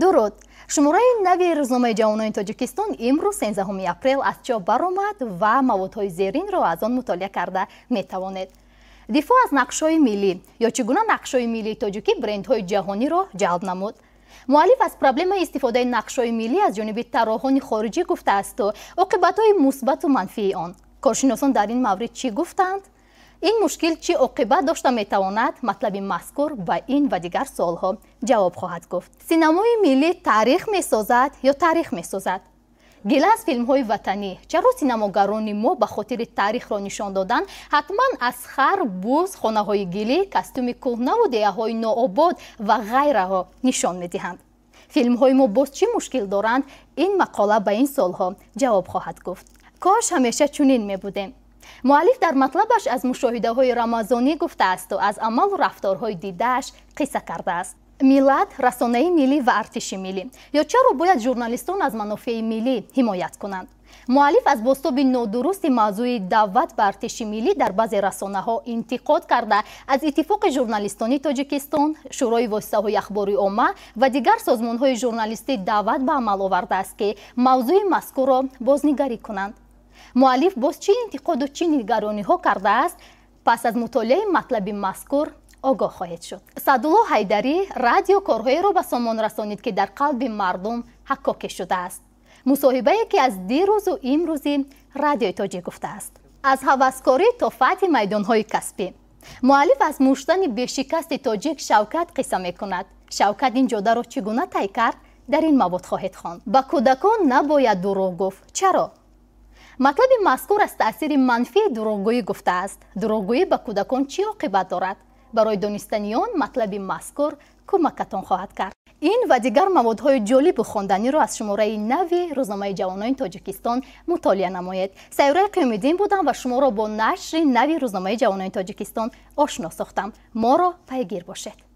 Дуруд! Шумораи нави рӯзномаи ҷавонони Тоҷикистон имрӯз, 13 апрел, аз чоп баромад ва маводҳои зеринро аз он мутолиа карда метавонед. Дифоъ аз нақшҳои миллӣ ё чӣ гуна нақшҳои миллии тоҷикӣ брендҳои ҷаҳониро ҷалб намуд. Муаллиф аз проблемаи истифодаи нақшҳои миллӣ аз ҷониби тарроҳони хориҷӣ гуфтаасту оқибатҳои мусбату манфии он. Коршиносон дар ин маврид чӣ гуфтанд? Ин мушкил чӣ оқибат дошта метавонад? Матлаби мазкур ба ин ва дигар суолҳо ҷавоб хоҳад гуфт. Синамои миллӣ таърих месозад ё таърих месозад? Гила аз филмҳои ватанӣ. Чаро синамогарони мо ба хотири таърихро нишон додан ҳатман аз хар, буз, хонаҳои гилӣ, костюми кӯҳнаву деҳаҳои нообод ва ғайраҳо нишон медиҳанд? Филмҳои мо боз чӣ мушкил доранд? Ин мақола ба ин суолҳо ҷавоб хоҳад гуфт. Кош ҳамеша чунин мебудем. Муаллиф дар матлабаш аз мушоҳидаҳои рамазонӣ гуфтаасту аз амалу рафторҳои дидааш қисса кардааст. Миллат, расонаи миллӣ ва артиши миллӣ. Ё чаро бояд журналистон аз манофеи миллӣ ҳимоят кунанд? Муаллиф аз бозтоби нодурусти мавзӯи даъват ба артиши миллӣ дар баъзе расонаҳо интиқод карда, аз Иттифоқи журналистони Тоҷикистон, Шӯрои воситаҳои ахбори омма ва дигар созмонҳои журналистӣ даъват ба амал овардааст, ки мавзӯи мазкурро бознигарӣ кунанд. Муаллиф боз чӣ интиқоду чӣ нигарониҳо кардааст? Пас аз мутолиаи матлаби мазкур огоҳ хоҳед шуд. Саъдулло Ҳайдарӣ радио корҳоеро ба сомон расонид, ки дар қалби мардум ҳаккокӣ шудааст. Мусоҳибае, ки аз дирӯзу имрӯзи радиои тоҷик гуфтааст. Аз ҳаваскорӣ то фатҳи майдонҳои касбӣ. Муаллиф аз муштани бешикасти тоҷик Шавкат қисса мекунад. Шавкат ин ҷодаро чӣ гуна тай кард? Дар ин мавод хоҳед хонд. Ба кӯдакон набояд дурӯғ гуфт. Чаро? Матлаби мазкур аз таъсири манфии дурӯғгӯӣ гуфтааст. Дурӯғгӯӣ ба кӯдакон чӣ оқибат дорад? Барои донистани он матлаби мазкур кӯмакатон хоҳад кард. Ин ва дигар маводҳои ҷолибу хонданиро аз шумораи нави рӯзномаи ҷавонони Тоҷикистон мутолиа намоед. Сайёраи Қиёмиддин будам ва шуморо бо нашри нави рӯзномаи ҷавонони Тоҷикистон ошно сохтам. Моро пайгир бошед.